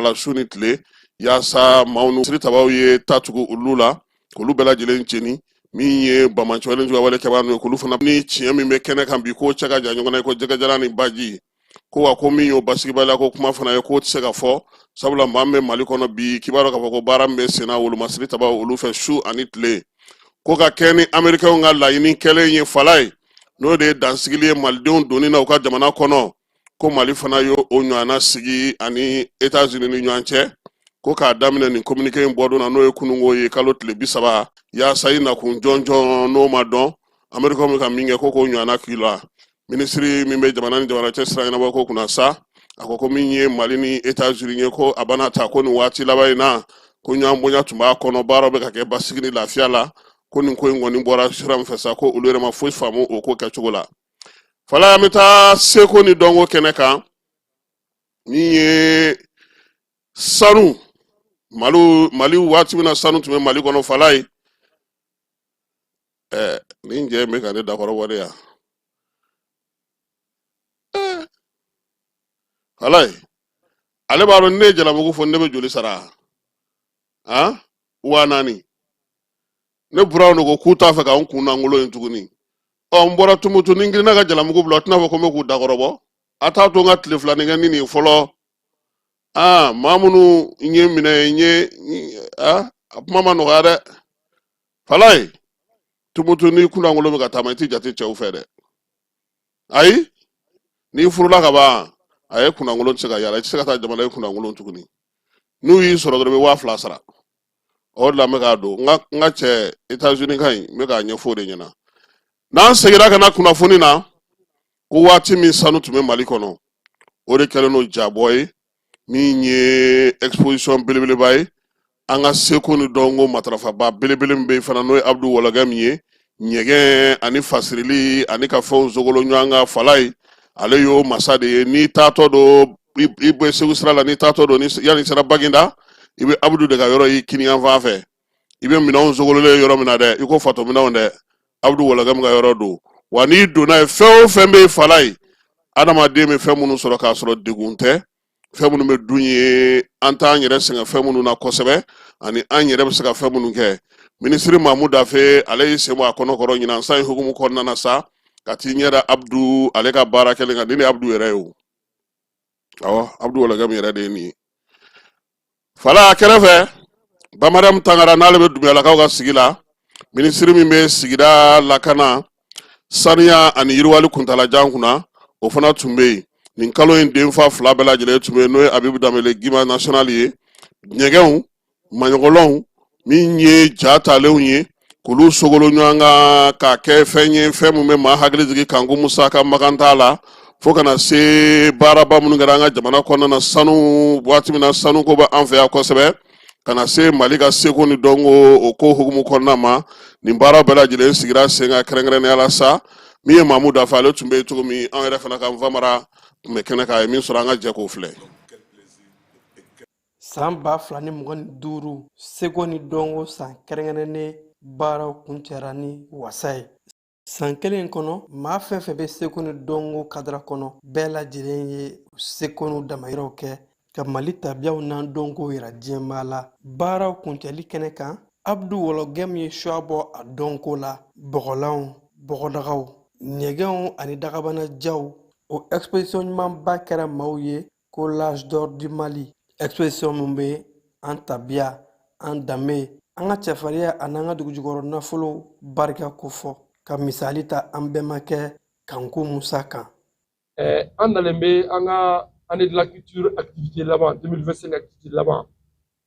La su ni tile yaasa maaw n'u siri tabaw ye ta tugu olu la, k'olu bɛɛ lajɛlen jeni. Min ye banbaanciwale juguya wale kɛbaa ninnu ye, k'olu fana ni tiɲɛ min bɛ kɛnɛ kan bi, k'o cɛ ka jan ɲɔgɔn na ko jɛgɛjalan ni baji. Ko wa ko min y'o basigibaliya ko kuma fana ye, k'o tɛ se ka fɔ, sabula maa min bɛ Mali kɔnɔ bi, k'i b'a dɔn k'a fɔ ko baara min bɛ senna wolomasiri tabaw olu fɛ su ani tile, ko ka kɛ ni Amerikɛnw ka laɲini kɛlen ye fala ye, n'o de ye dansigili ye malidenw donni na u ka jamana kɔnɔ, ko Mali fana y'o o ɲɔgɔnna sigi ani Etats-Unis ni ɲɔgɔn cɛ, ko k'a daminɛ nin communiqué in bɔdon na, n'o ye kununko ye, kalo tile 30, yaasa i nakun jɔnjɔn n'o ma dɔn, Amerikɛnw bɛ ka min kɛ, ko k'o ɲɔgɔnna k'i la. Minisiri min bɛ jamana ni jamana cɛ sira ɲɛnabɔ ko kunna sa, a ko ko min ye Mali ni Etats-Unis ye, ko a bana ta ko nin waati laban in na, ko ɲɔgɔn bonya tun b'a kɔnɔ, baaraw bɛ ka kɛ basigi ni lafiya la, ko nin ko in kɔni bɔra sira min fɛ sa, ko olu yɛrɛ ma foyi faamu o ko kɛcogo la. Fala, an bɛ taa seko ni dɔnko kɛnɛ kan. Min ye sanu, Mali waati min na sanu tun bɛ Mali kɔnɔ, fala ye nin jɛ bɛ ka ne dakɔrɔ wale yan. Fala ye, ale b'a dɔn ne ye jalamugu fɔ, ne bɛ joli sara han 4000. Ne buranw de ko k'u t'a fɛ ka n kun lankolon ye tuguni. Ɔ, n bɔra Tumutu, ni n girinna ka jalamugu bila, o tɛna fɔ ko n bɛ k'u dakɔrɔbɔ. A t'a to n ka tile filanin kɛ ni nin ye fɔlɔ. Aa, maa minnu n ye minɛ n ye, aa, a kuma ma nɔgɔya dɛ. Fala ye, Tumutu, n'i kunlankolon bɛ ka taama, i tɛ jate cɛw fɛ dɛ. Ayi, n'i furula ka ban, a ye kunlankolon tɛ se ka yaala, i tɛ se ka taa jamana ye kunlankolon tuguni. N'u y'i sɔrɔ dɔrɔn, i bɛ 2000 sara. O de la n bɛ k'a don n ka cɛ Etats-Unis ka ɲi, n bɛ k'a ɲɛfɔ o de ɲɛna. N'an seginna ka na kunnafoni na, ko waati min sanu tun bɛ Mali kɔnɔ, o de kɛlen don jabɔ ye, min ye exposition belebeleba ye, an ka seko ni dɔnko matarafaba belebele min bɛ yen fana, n'o ye Abudu Wɔlɔgɛ min ye ɲɛgɛn ani fasirili ani ka fɛnw sogolo ɲɔgɔn kan, fala ye, ale y'o masa de ye. N'i taatɔ don, i bɛ Segu sira la, n'i taatɔ don, yanni sera Baginda, i bɛ Abudu de ka yɔrɔ y'i kiniyanfan fɛ. I bɛ minɛnw sogololen yɔrɔ min na dɛ, i ko fatɔ minɛnw dɛ, Abudu Wɔlɔgɛ min ka yɔrɔ don wa. N'i donna yen, fɛn o fɛn bɛ yen, fala ye, adamaden bɛ fɛn minnu sɔrɔ k'a sɔrɔ degun tɛ, fɛn minnu bɛ dun ye, an t'an yɛrɛ sɛgɛn fɛn minnu na kosɛbɛ, ani an yɛrɛ bɛ se ka fɛn minnu kɛ. Minisiri Mamu Dafe, ale y'i sen bɔ a kɔnɔ kɔrɔ ɲinan san in hukumu kɔnɔna na sa, ka t'i ɲɛ da Abudu ale ka baara kɛlen kan. Nin de ye Abudu yɛrɛ ye o. Awɔ, Abudu Wɔlɔgɛ min yɛrɛ de ye nin ye. Fala, a kɛrɛfɛ, Bamadamu Tangara, n'ale bɛ Dunbiyalakaw ka sigi la, minisiri min bɛ sigida lakana, saniya ani yiriwali kuntalajan kunna, o fana tun bɛ yen. Nin kalo in denfa fila bɛɛ lajɛlen tun bɛ yen, n'o ye Abibu Danbele Gima national ye. Ɲɛgɛnw, maɲɔgɔlɔnw, min ye ja talenw ye, k'olu sogolo ɲɔgɔn kan k'a kɛ fɛn ye, fɛn min bɛ maa hakili jigin Kanku Musa ka makan t'a la, fo ka na se baaraba minnu kɛra an ka jamana kɔnɔna na, sanu, waati min na sanuko bɛ an fɛ yan kosɛbɛ, ka na se Mali ka seko ni dɔnko o ko hukumu kɔnɔna ma. Nin baara bɛɛ lajɛlen sigira sen kan kɛrɛnkɛrɛnnenya la sa. Min ye Mamu Dafa, ale tun bɛ yen cogo min, an yɛrɛ fana ka Nfamara tun bɛ kɛnɛ kan, a ye min sɔrɔ, an ka jɛ k'o filɛ. San 2025 seko ni dɔnko san kɛrɛnkɛrɛnnen baaraw kuncɛra ni wasa ye. San kelen in kɔnɔ, maa fɛn fɛn bɛ seko ni dɔnko kadara kɔnɔ, bɛɛ lajɛlen ye seko n'u damayiraw kɛ ka Mali tabiyaw n'an dɔnkow yira diɲɛmaa la. Baaraw kuncɛli kɛnɛ kan, Abudu Wɔlɔgɛmu ye suwa bɔ a dɔnko la bɔgɔlanw, bɔgɔdagaw, ɲɛgɛnw ani dagabanajaw. O exposition ɲumanba kɛra maaw ye ko l'âge d'or du Mali, exposition min bɛ an tabiya, an danbe, an ka cɛfarinya ani an ka dugujukɔrɔ nafolo barika kofɔ, ka misali ta an bɛnbakɛ Kanku Musa kan. An nalen bɛ an ka année de la culture activité laban, 2025 activité laban.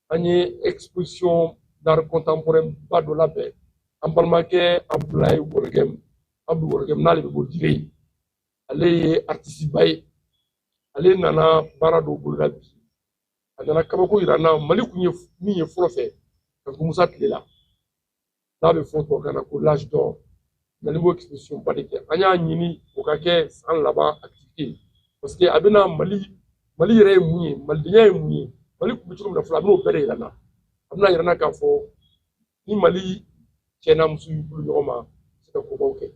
An ye exposition d'art contemporain ba dɔ labɛn. An balimakɛ Abudulayi Wɔlɔgɛmu, Abudu Wɔlɔgɛmu, n'ale bɛ bɔ Dire, ale ye artiste ba ye. Ale nana baara dɔw boloda bi. A nana kabako yira n na Mali kun ye min ye fɔlɔ fɛ Kanku Musa tile la, n'a bɛ fɔ tubabukan na ko l'âge d'or. Nali b'o exposition ba de kɛ. An y'a ɲini o ka kɛ san laban activité, parce que a bɛna Mali yɛrɛ ye mun ye, malidenya ye mun ye, Mali kun bɛ cogo min na fɔlɔ, a bɛn'o bɛɛ de yira n na. A bɛna yira n na k'a fɔ ni Mali cɛ n'a muso y'u bolo ɲɔgɔn ma, se ka kobaw kɛ.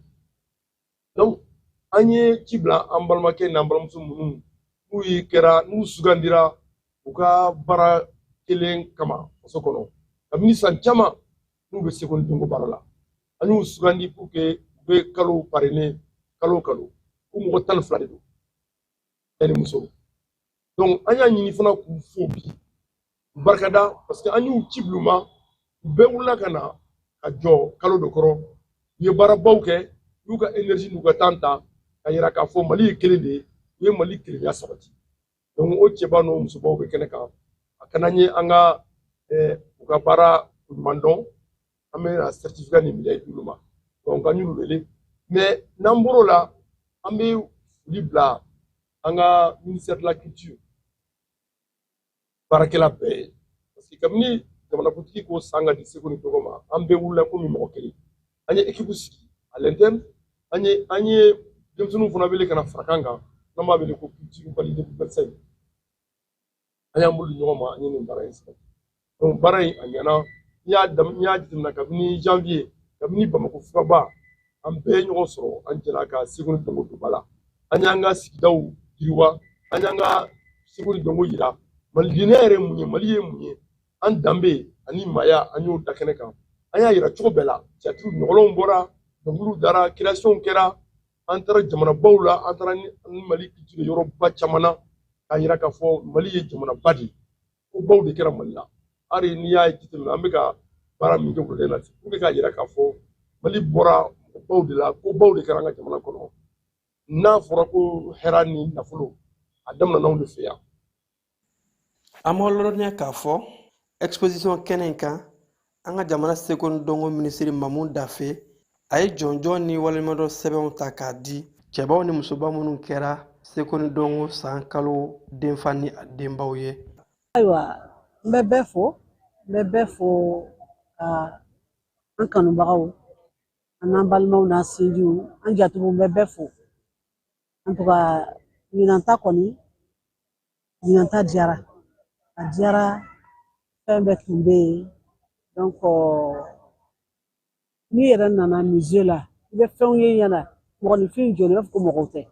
Donc an ye ci bila an balimakɛ n'an balimamuso minnu n'u ye kɛra n'u sugandira U ka baara kelen kama faso kɔnɔ kabini san caman n'u bɛ seko ni dɔnko baara la. An y'u sugandi pour que u bɛ kalo parrainer kalo o kalo. U mɔgɔ 12 de don, cɛ ni muso. Donc an y'a ɲini fana k'u fo bi, u barikada, parce que an y'u ci bila u ma, u bɛɛ wulila ka na ka jɔ kalo dɔ kɔrɔ. U ye baarabaw kɛ, u y'u ka énergie n'u ka temps ta ka yira k'a fɔ Mali ye kelen de ye. U ye Mali kelenya sabati. Donc o cɛba n'o musobaw bɛ kɛnɛ kan. A ka d'an ye an ka u ka baara ɲuman dɔn. An bɛna certificat ni médaille d'olu ma. Donc an y'olu wele. Mais n'an bɔr'o la, an bɛ foli bila an ka ministère de la culture baarakɛla bɛɛ ye, parce que kabini jamanakuntigi ko san ka di seko ni dɔnko ma, an bɛɛ wulila komi mɔgɔ kelen. An ye équipe sigi à l'interne, an ye denmisɛnninw fana wele ka na fara kan kan, n'an b'a wele ko culture Mali 2025. An y'an bolo di ɲɔgɔn ma, an ye nin baara in sabati. Donc baara in a ɲɛna. N'i y'a jateminɛ, kabini janvier, kabini Bamakɔ furaba, an bɛɛ ye ɲɔgɔn sɔrɔ, an jɛra ka seko ni dɔnko don ba la. An y'an ka sigidaw yiriwa, an y'an ka seko ni dɔnko yira. Malidenya yɛrɛ ye mun ye, Mali ye mun ye, an danbe ani maaya, an y'o da kɛnɛ kan. An y'a yira cogo bɛɛ la. Théâtre ɲɔgɔlɔnw bɔra, dɔnkiliw dara, création kɛra. An taara jamanabaw la, an taara ni Mali culture yɔrɔba caman na, k'a yira k'a fɔ Mali ye jamanaba de ye, ko baw de kɛra Mali la. Hali n'i y'a jateminɛ, an bɛ ka baara min kɛ wulada in na, pour que k'a yira k'a fɔ Mali bɔra mɔgɔbaw de la, ko baw de kɛra an ka jamana kɔnɔ. N'a fɔra ko hɛrɛ ni nafolo, a daminɛna anw de fɛ yan. An b'aw ladɔnniya k'a fɔ exposition kɛnɛ in kan, an ka jamana seko ni dɔnko minisiri Mamu Dafe a ye jɔnjɔn ni waleɲumandɔn sɛbɛnw ta k'a di cɛbaw ni musoba minnu kɛra seko ni dɔnko san kalo denfa ni a denbaw ye. Ayiwa, n bɛ bɛɛ fo, n bɛ bɛɛ fo, ka an kanubagaw, an n'an balimaw, n'an sinjiw, an jatigiw, n bɛ bɛɛ fo. En tout cas, ɲinan ta kɔni, ɲinan ta diyara, a diyara. Fɛn bɛɛ tun bɛ yen. Donc n'i yɛrɛ nana musée la, i bɛ fɛnw ye ɲɛna, mɔgɔninfin jɔlen, i b'a fɔ ko mɔgɔw tɛ,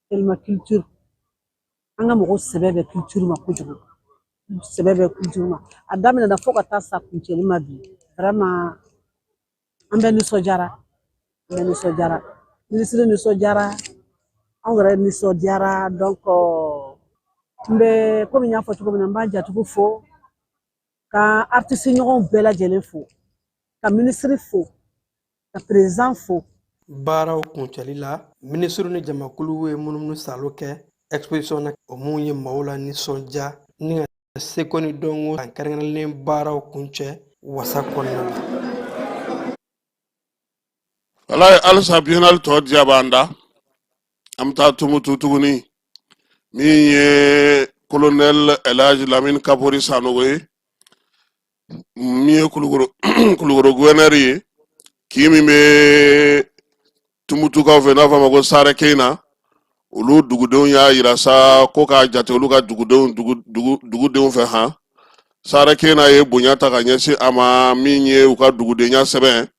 tellement culture, an ka mɔgɔw sɛbɛ bɛ culture ma kojugu, sɛbɛ bɛ culture ma. A daminɛna fo ka taa sa kuncɛli ma bi, vraiment an bɛɛ nisɔndiyara, an bɛɛ nisɔndiyara. Minisiri nisɔndiyara, anw yɛrɛ nisɔndiyara. Donc n bɛ komi n y'a fɔ cogo min na, n b'a jatigiw fo, ka artiste ɲɔgɔnw bɛɛ lajɛlen fo, ka minisiri fo, ka président fo. Baaraw kuncɛli la, minisiriw ni jamakulu ye munumunu salo kɛ exposition na, o mun ye maaw la nisɔndiya ni ka seko ni dɔnko san kɛrɛnkɛrɛnlen baaraw kuncɛ wasa kɔnɔna la. Walayi, halisa biennale tɔ diya b'an da. An bɛ taa Tumutu tuguni. Min ye colonel Elhaji Lamini Kapori Sanogo ye, min ye Kulukoro gouverneur ye, kin min bɛ Tumutukaw fɛ, n'a fɔ a ma ko Sare Keyina, olu dugudenw y'a yira sa ko k'a jate olu ka dugudenw dugudenw fɛ han. Sare Keyina ye bonya ta ka ɲɛsin a ma. Min ye u ka dugudenya sɛbɛn,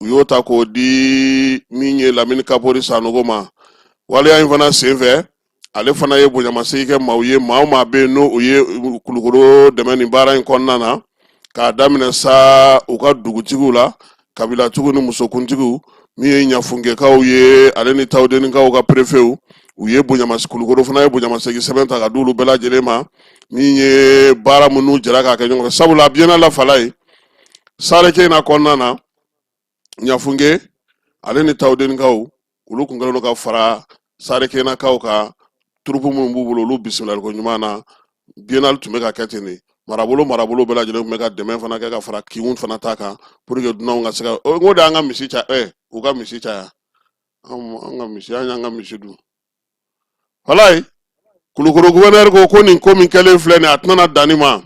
u y'o ta k'o di min ye Lamini Kapori Sanogo ma. Waleya in fana senfɛ, ale fana ye bonyamasegin kɛ maaw ye, maa o maa bɛ yen n'o o ye Kulukoro dɛmɛ nin baara in kɔnɔna na, k'a daminɛ sa u ka dugutigiw la, kabilatigiw ni musokuntigiw, min ye Ɲafunkɛkaw ye, ale ni Tawudenikaw ka perefew. U ye bonyamasegin, Kulukoro fana ye bonyamasegin sɛbɛn ta ka di olu bɛɛ lajɛlen ma, min ye baara minnu jɛra k'a kɛ ɲɔgɔn fɛ, sabula biennale la fala ye Sare Keyina kɔnɔna na, Ɲafunke ale ni Tawudenikaw, olu kun kɛlen don ka fara Sare Keynakaw kan. Troupe minnu b'u bolo, olu bisimilaliko ɲuman na. Biennale tun bɛ ka kɛ ten de, marabolo marabolo bɛɛ lajɛlen tun bɛ ka dɛmɛ fana kɛ ka fara kinw fana ta kan pour que dunanw ka se ka n ko de an ka misi caya, u ka misi caya, an ka misi, an y'an ka misi dun. Walayi, Kulukoro gouverneur ko ko nin ko min kɛlen filɛ nin, a tɛna na dan nin ma.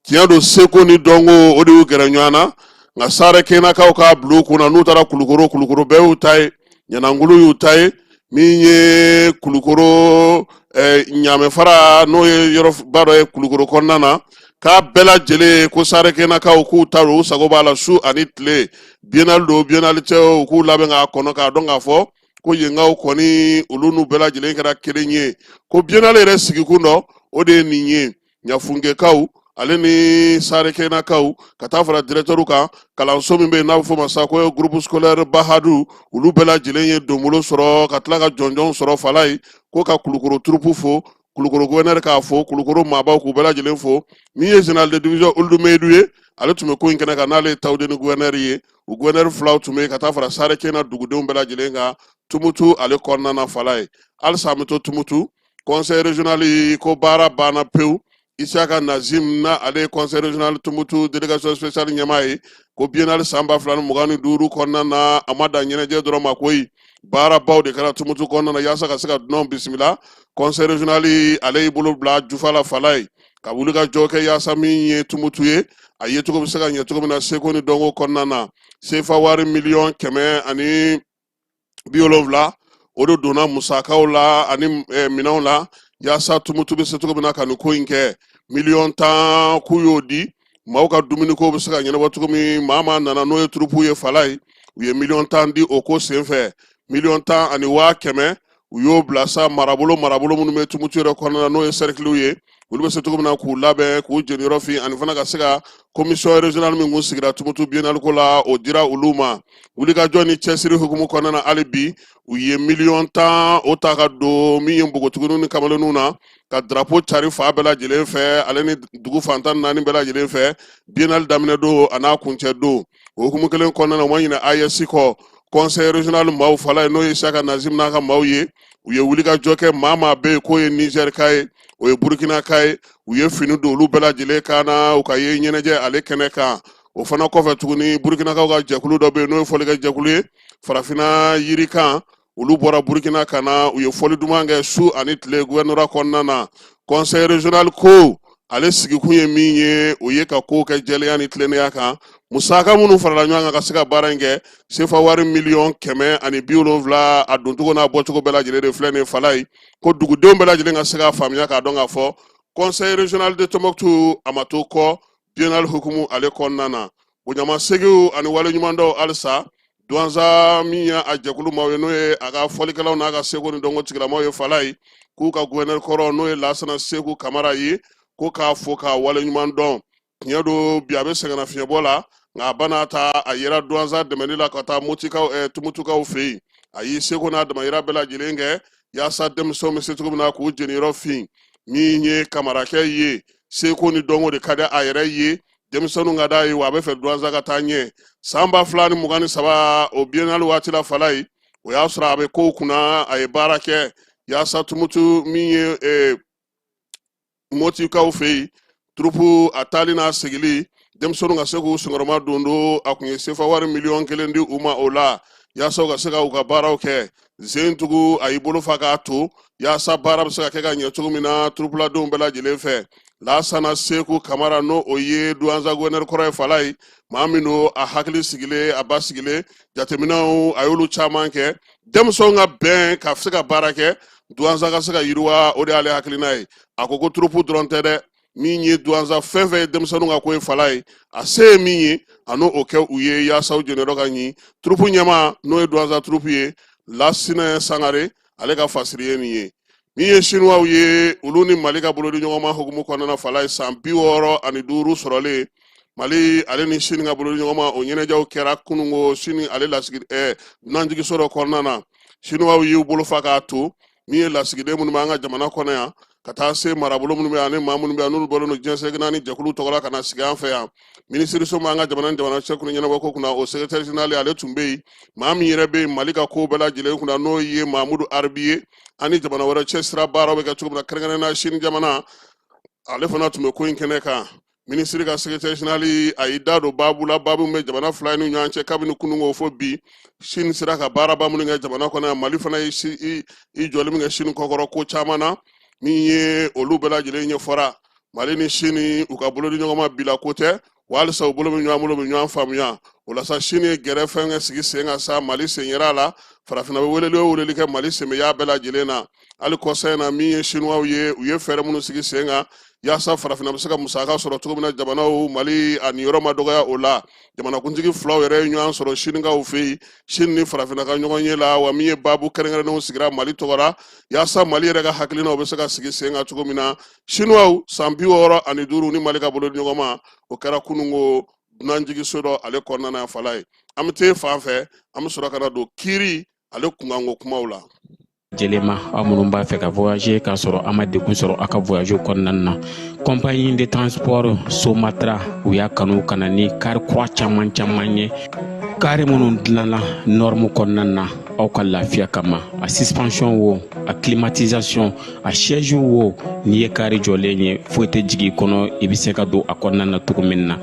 Tiɲɛ don, seko ni dɔnko, o de y'u gɛrɛ ɲɔgɔn na, nka Sare Keynakaw k'a bila u kunna n'u taara Kulukoro, Kulukoro bɛɛ y'u ta ye, Ɲanankulu y'u ta ye. Min ye Kulukoro Ɲamɛfara, n'o ye yɔrɔba dɔ ye Kulukoro kɔnɔna na, k'a bɛɛ lajɛlen ko Sare Keynakaw k'u ta don, u sago b'a la su ani tile. Biennale don, biennale tɛ o, u k'u labɛn k'a kɔnɔ, k'a dɔn k'a fɔ ko yenkaw kɔni, olu n'u bɛɛ lajɛlen kɛra kelen ye, ko biennale yɛrɛ sigikun dɔ, o de ye nin ye. Ɲafunkekaw ale ni Sarekenakaw ka taa fara directeur kan, kalanso min bɛ yen n'a bɛ f'o ma sa ko ye groupe scolaire Bahadu, olu bɛɛ lajɛlen ye donbolo sɔrɔ ka tila ka jɔnjɔn sɔrɔ Falayi, ko ka Kulukoro troupe fo, Kulukoro gouverneur k'a fo, Kulukoro maabaw k'u bɛɛ lajɛlen fo. Min ye général de division Ould Meyidu ye, ale tun bɛ ko in kɛnɛ kan n'ale ye Tawudeni gouverneur ye. U gouverneur filaw tun bɛ yen ka taa fara Sarekena dugudenw bɛɛ lajɛlen kan Tumutu ale kɔnɔna na Falayi. Halisa an bɛ to Tumutu, conseil régional ko baara banna pewu. Isaka Nazim na ale ye conseil régional Tumutu délégation spéciale ɲɛmaa ye, ko biennale san 2025 kɔnɔna na, a ma dan ɲɛnajɛ dɔrɔn ma koyi, baarabaw de kɛra Tumutu kɔnɔna na yaasa ka se ka dunanw bisimila. Conseil régional ale y'i bolo bila jufa la Falayi, ka wuli ka jɔ kɛ yaasa min ye Tumutu ye, a ye cogo bɛ se ka ɲɛ cogo min na seko ni dɔnko kɔnɔna na. Sefa wari miliyɔn 170, o de donna musakaw la ani minɛnw la yaasa Tumutu bɛ se cogo min na ka nin ko in kɛ. Miliyɔn 10 k'u y'o di maaw ka dumuniko bɛ se ka ɲɛnabɔ cogo min, maa maa nana n'o ye turupu ye Falayi, u ye miliyɔn 10 di o ko senfɛ. 10,100,000, u y'o bila sa marabolo marabolo minnu bɛ Tumutu yɛrɛ kɔnɔna na, n'o ye sɛrikiliw ye, olu bɛ se cogo min na k'u labɛn k'u jeniyɔrɔ fin, ani fana ka se ka commission régionale min kun sigira Tumutu biennale ko la, o dira olu ma. Wulikajɔ ni cɛsiri hukumu kɔnɔna na, hali bi u ye miliyɔn 10 o ta ka don min ye npogotigininw ni kamalenninw na, ka drapeau cari fan bɛɛ lajɛlen fɛ, ale ni dugu fan 14 bɛɛ lajɛlen fɛ, biennale daminɛ don a n'a kuncɛ don. O hukumu kelen kɔnɔna na, u ma ɲinɛ AES kɔ. Conseil régional maaw Falayi, n'o ye Isaka Nazim n'a ka maaw ye, u ye wulikajɔ kɛ. Maa maa bɛ yen k'o ye Niger ka ye, o ye Burukina ka ye, u ye fini don olu bɛɛ lajɛlen kan na u ka ye ɲɛnajɛ ale kɛnɛ kan. O fana kɔfɛ tuguni, Burukinakaw ka jɛkulu dɔ bɛ yen n'o ye fɔlikɛ jɛkulu ye Farafinna yirikan, olu bɔra Burukina ka na, u ye fɔli duman kɛ su ani tile gouvernorat kɔnɔna na. Conseil régional ko ale sigikun ye min ye, o ye ka kow kɛ jɛlenya ni tilennenya kan. Musaka minnu farala ɲɔgɔn kan ka se ka baara in kɛ, sefa wari miliyɔn 170, a doncogo n'a bɔcogo bɛɛ lajɛlen de filɛ nin ye Falayi, ko dugudenw bɛɛ lajɛlen ka se k'a faamuya k'a dɔn k'a fɔ conseil régional de Tombouctou a ma to kɔ biennale hukumu ale kɔnɔna na. Bonyamasegin ani waleɲumandɔn halisa Duwanza min ye a jɛkulu maaw ye, n'o ye a ka fɔlikɛlaw n'a ka seko ni dɔnko tigilamaw ye Falayi, k'u ka gouverneur kɔrɔ n'o ye Lasana Seku Kamara ye, ko k'a fo k'a waleɲuman dɔn. Tiɲɛ don, bi a bɛ sɛgɛnnafiɲɛbɔ la, nka a bana ta a yera Duwanza dɛmɛni la ka taa Motikaw Tumutukaw fɛ yen. A y'i seko n'a damayira bɛɛ lajɛlen kɛ yaasa denmisɛnw bɛ se cogo min na k'u jeniyɔrɔ fin. Min ye Kamarakɛ ye, seko ni dɔnko de ka di a yɛrɛ ye, denmisɛnninw ka d'a ye, wa a bɛ fɛ Duwanza ka taa ɲɛ. San 2023, o biennale waati la Falayi, o y'a sɔrɔ a bɛ kow kunna, a ye baara kɛ yaasa Tumutu min ye Motikaw fɛ yen, turupu a taali n'a segili, denmisɛnninw ka se k'u senkɔrɔma don don. A kun ye sefa wari miliyɔn 1 di u ma o la yaasa u ka se ka u ka baaraw kɛ. Zentugu a y'i bolo fa k'a to yaasa baara bɛ se ka kɛ ka ɲɛ cogo min na turupuladenw bɛɛ lajɛlen fɛ. Lasana Seku Kamara, n'o o ye Duwanza gouverneur kɔrɔ ye Falayi, maa min don a hakili sigilen, a ba sigilen, jateminɛw a y'olu caman kɛ denmisɛnw ka bɛn ka se ka baara kɛ, Duwanza ka se ka yiriwa, o de y'ale hakilina ye. A ko ko turupu dɔrɔn tɛ dɛ, min ye Duwanza fɛn fɛn ye denmisɛnninw ka ko ye Falayi, a se ye min ye, a n'o kɛ u ye yaasa u jeniyɔrɔ ka ɲi. Turupu ɲɛmaa n'o ye Duwanza turupu ye, Lasinɛ Sangare, ale ka fasiri ye nin ye. Min ye Sinuwaw ye, olu ni Mali ka bolodi ɲɔgɔnma hukumu kɔnɔna Falayi, san 65 sɔrɔlen Mali ale ni Sini ka bolodi ɲɔgɔnma, o ɲɛnajɛw kɛra kununko Sini ale lasigi dunanjiginso dɔ kɔnɔna na. Sinuwaw y'u bolo fa k'a to min ye lasigiden minnu b'an ka jamana kɔnɔ yan, ka taa se marabolo minnu bɛ yan ani maa minnu bɛ yan n'olu bɔlen don diɲɛ seleke naani jɛkulu tɔgɔ la ka na sigi an fɛ yan. Minisiriso b'an ka jamana ni jamana cɛ kunna ɲɛnabɔ ko kunna, o secrétaire général ale tun bɛ yen. Maa min yɛrɛ bɛ yen Mali ka ko bɛɛ lajɛlen kunna, n'o ye Mamudu Aribi ye, an ni jamana wɛrɛ cɛ sira baaraw bɛ kɛ cogo min na, kɛrɛnkɛrɛnnenya Sini jamana, ale fana tun bɛ ko in kɛnɛ kan. Minisiri ka secrétaire général a y'i da don baabu la, baabu min bɛ jamana fila ni ɲɔgɔn cɛ kabini kununko fo bi. Sini sera ka baaraba minnu kɛ jamana kɔnɔ yan, Mali fana ye i jɔli min kɛ Sini kɔkɔrɔ ko caman na, min ye olu bɛɛ lajɛlen ɲɛfɔra. Mali ni Sini u ka bolodi ɲɔgɔn ma bila ko tɛ, wa halisa u bolo bɛ ɲɔgɔn bolo, bɛ ɲɔgɔn faamuya. O la sa, Sini ye gɛrɛ fɛn kɛ sigi sen kan sa, Mali sen yera a la. Farafinna bɛ weleli o weleli kɛ, Mali sen bɛ y'a bɛɛ lajɛlen na. Hali kɔsa in na, min ye Sinuwaw ye, u ye fɛɛrɛ minnu sigi sen kan. yaasa farafinna bɛ se ka musaka sɔrɔ cogo min na jamanaw Mali a niyɔrɔ ma dɔgɔya o la. Jamanakuntigi filaw yɛrɛ ye ɲɔgɔn sɔrɔ Sinikaw fɛ yen, Sini ni farafinna ka ɲɔgɔn ye la, wa min ye baabu kɛrɛnkɛrɛnnenw sigira Mali tɔgɔ la yaasa Mali yɛrɛ ka hakilinaw bɛ se ka sigi sen kan cogo min na. Sinuwaw san 65 ni Mali ka bolo di ɲɔgɔn ma, o kɛra kununko dunanjigiso dɔ ale kɔnɔna na. Falaye, an bɛ t'e fan fɛ, an bɛ sɔrɔ ka na don kiiri ale kunkanko kumaw la. Jɛlɛma, aw minnu b'a fɛ ka voyager k'a sɔrɔ a ma degun sɔrɔ aw ka voyage kɔnɔna na, compagnie de transport Somatra, u y'a kanu ka na ni kari kura caman caman ye, kari minnu dilanna norme kɔnɔna na aw ka lafiya kama. A suspension wo, a climatisation, a siège wo, n'i ye kari jɔlen ye, foyi tɛ jigin i kɔnɔ, i bɛ se ka don a kɔnɔna na cogo min na.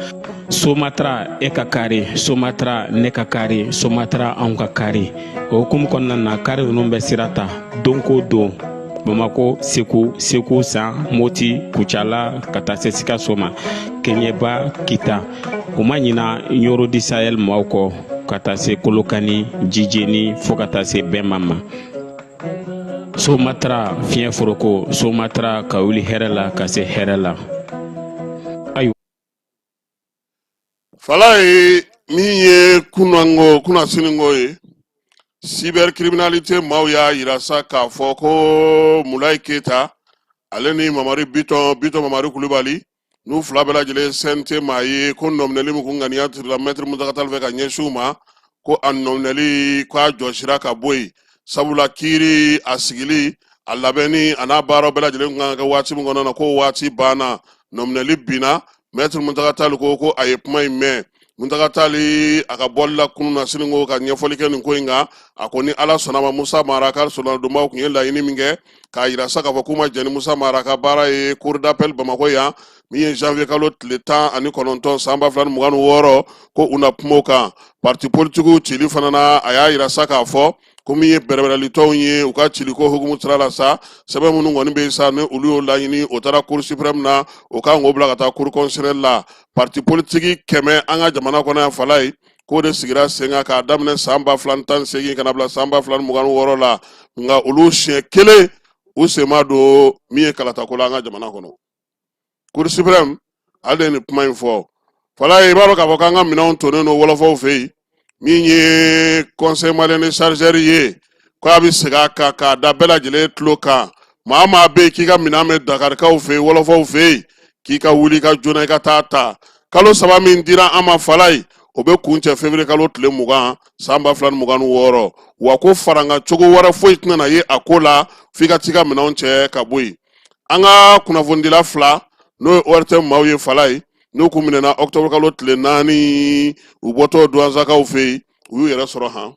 Somatra, e ka kari Somatra, ne ka kari Somatra, anw ka kari. O hukumu kɔnɔna na, kari ninnu bɛ sira ta don ko don Bamako, Segu, Segu San, Moti, Kucala, ka taa se Sikaso ma, Keɲeba, Kita. U ma ɲina Ɲoro du Sahel maaw kɔ, ka taa se Kolokani, Jijeni, fo ka taa se Bɛnma ma. Somatra, fiɲɛ foroko Somatra, ka wuli hɛrɛ la ka se hɛrɛ la. Ayiwa. Falaye, min ye kunango kunasininko ye, cybercriminalité maaw y'a yira sa k'a fɔ ko Mulayi Keyita ale ni Mamari Bitɔn, Bitɔn Mamari Kulubali, n'u fila bɛɛ lajɛlen CNT maa ye, ko nɔminɛli min kun ŋaniya tirila Maître Mountaga Tall fɛ ka ɲɛsin u ma, ko a nɔminɛli ko a jɔsira ka bɔ yen, sabula kiiri a sigili, a labɛnni, a n'a baaraw bɛɛ lajɛlen kun kan ka kɛ waati min kɔnɔna na, ko waati banna, nɔminɛli binna. Maître Mountaga Tall ko a ye kuma in mɛn. Mountaga Tall a ka bɔli la kunun na sini ko ka ɲɛfɔli kɛ nin ko in kan, a ko ni Ala sɔnna ma, Musa Mara ka solonadonbaw kun ye laɲini min kɛ k'a yira sa k'a fɔ k'u ma jɛn ni Musa Mara ka baara ye cour d'appel Bamakɔ yan, min ye janvier kalo tile 19 san 2026, ko u na kuma o kan. Parti politikiw cili fana na, a y'a yira sa k'a fɔ ko min ye bɛrɛbɛrɛlitɔnw ye, u ka ciliko hukumu sira la sa, sɛbɛn minnu kɔni bɛ yen sa, ni olu y'o laɲini, o taara cour suprême na, o kan k'o bila ka taa cour constitutionnelle la. Parti politique 100 an ka jamana kɔnɔ yan, Falaye, k'o de sigira sen kan k'a daminɛ san 2018 ka na bila san 2026 la, nka olu siɲɛ kelen u sen ma don min ye kalatako la an ka jamana kɔnɔ. Cour suprême ale de ye nin kuma in fɔ. Falaye, i b'a dɔn k'a fɔ k'an ka minɛnw tonnen don wɔlɔfɔw fɛ yen. Min ye Conseil malien de chargeur ye, ko a bɛ segin a kan k'a da bɛɛ lajɛlen tulo kan, maa maa bɛ yen k'i ka minɛn bɛ Dakarikaw fɛ yen, wɔlɔfɔw fɛ yen, k'i ka wuli ka joona i ka taa ta. Kalo 3 min dira an ma, Falaye, o bɛ kuncɛ février kalo tile 20 san 2026, wa ko farankan cogo wɛrɛ foyi tɛna na ye a ko la f'i ka t'i ka minɛnw cɛ ka bɔ yen. An ka kunnafonidila fila, n'o ye ORTM maaw ye, Falaye, n'u kun minɛna octobre kalo tile 4, u bɔtɔ Duwanzakaw fɛ yen, u y'u yɛrɛ sɔrɔ han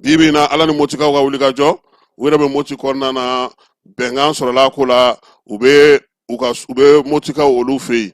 bi bi in na. Ala ni Motikaw ka wuli ka jɔ, u yɛrɛ bɛ Moti kɔnɔna na, bɛnkan sɔrɔla a ko la, u bɛ u ka u bɛ Motikaw olu fɛ yen.